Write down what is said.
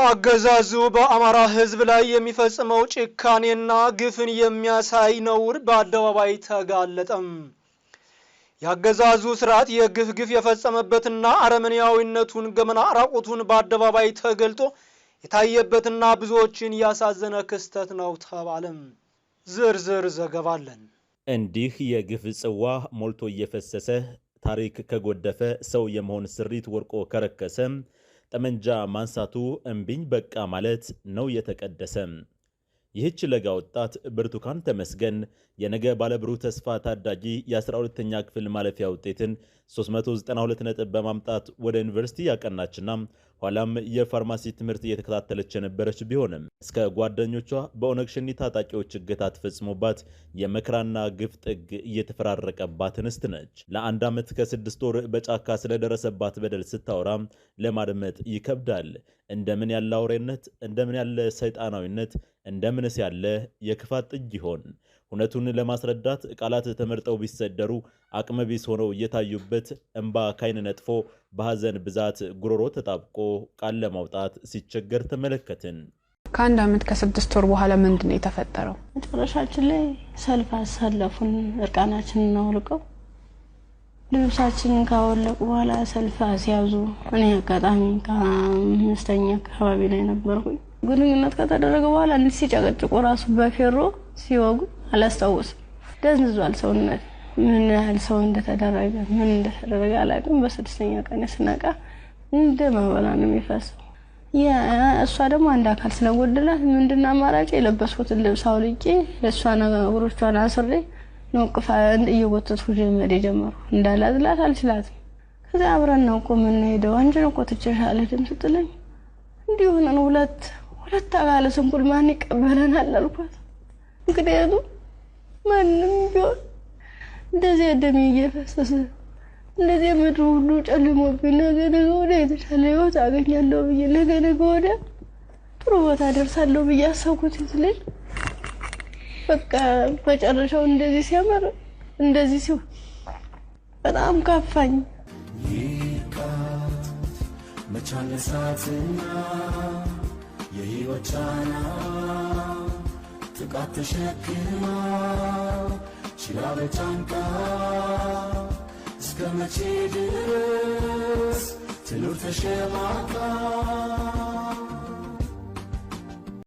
አገዛዙ በአማራ ሕዝብ ላይ የሚፈጽመው ጭካኔና ግፍን የሚያሳይ ነውር በአደባባይ ተጋለጠም። የአገዛዙ ስርዓት የግፍ ግፍ የፈጸመበትና አረመኔያዊነቱን ገመና ራቁቱን በአደባባይ ተገልጦ የታየበትና ብዙዎችን ያሳዘነ ክስተት ነው ተባለም። ዝርዝር ዘገባ አለን። እንዲህ የግፍ ጽዋ ሞልቶ እየፈሰሰ፣ ታሪክ ከጎደፈ፣ ሰው የመሆን ስሪት ወርቆ ከረከሰ፣ ጠመንጃ ማንሳቱ እምቢኝ በቃ ማለት ነው የተቀደሰ። ይህች ለጋ ወጣት ብርቱካን ተመስገን የነገ ባለብሩህ ተስፋ ታዳጊ የ12ኛ ክፍል ማለፊያ ውጤትን 392 ነጥብ በማምጣት ወደ ዩኒቨርሲቲ ያቀናችና ኋላም የፋርማሲ ትምህርት እየተከታተለች የነበረች ቢሆንም እስከ ጓደኞቿ በኦነግ ሸኔ ታጣቂዎች እገታ ተፈጽሞባት የመከራና ግፍ ጥግ እየተፈራረቀባት እንስት ነች። ለአንድ ዓመት ከ6 ወር በጫካ ስለደረሰባት በደል ስታወራ ለማድመጥ ይከብዳል። እንደምን ያለ አውሬነት፣ እንደምን ያለ ሰይጣናዊነት፣ እንደምንስ ያለ የክፋት ጥግ ይሆን? እውነቱን ለማስረዳት ቃላት ተመርጠው ቢሰደሩ አቅመ ቢስ ሆነው እየታዩበት፣ እንባ ካይን ነጥፎ፣ በሐዘን ብዛት ጉሮሮ ተጣብቆ ቃል ለማውጣት ሲቸገር ተመለከትን። ከአንድ ዓመት ከ6 ወር በኋላ ምንድን ነው የተፈጠረው? መጨረሻችን ላይ ሰልፍ አሰለፉን። እርቃናችንን አውልቀው፣ ልብሳችንን ካወለቁ በኋላ ሰልፍ አስያዙ። እኔ አጋጣሚ ከአምስተኛ አካባቢ ላይ ነበርኩኝ። ግንኙነት ከተደረገ በኋላ እንዲህ ሲጨቀጭቁ ራሱ በፌሮ ሲወጉ አላስታውስም። ደንዝዟል ሰውነት። ምን ያህል ሰው እንደተደረገ፣ ምን እንደተደረገ አላውቅም። በስድስተኛ ቀን ስነቃ እንደ መበላ ነው የሚፈሰው። እሷ ደግሞ አንድ አካል ስለጎደላት ምንድን አማራጭ የለበስኩትን ልብስ አውልቄ እሷን እግሮቿን አስሬ ነው እቅፍ እየጎተትኩ መሄድ የጀመርኩ። እንዳላዝላት አልችላትም። ከዚያ አብረን ነው እኮ የምንሄደው፣ አንቺን እኮ ትቼሽ አልሄድም ስትለኝ እንዲሁ ሆነን ሁለት ሁለት አካለ ስንኩል ማን ይቀበለናል አልኳት። ምክንያቱም ማንም ቢሆን እንደዚህ ደሜ እየፈሰሰ፣ እንደዚህ ምድሩ ሁሉ ጨልሞብኝ፣ ነገ ነገ ወዲያ የተሻለ ህይወት አገኛለሁ ብዬ፣ ነገ ነገ ወዲያ ጥሩ ቦታ ደርሳለሁ ብዬ አሰብኩት ልጅ በቃ መጨረሻው እንደዚህ ሲያምር፣ እንደዚህ ሲሆን በጣም ከፋኝ። ይካት መቻነሳትና የህይወት ጫና ጥቃት ተሸክማ ችላ በጫንቃ እስከ መቼ ድረስ ትኑር ተሸማቃ?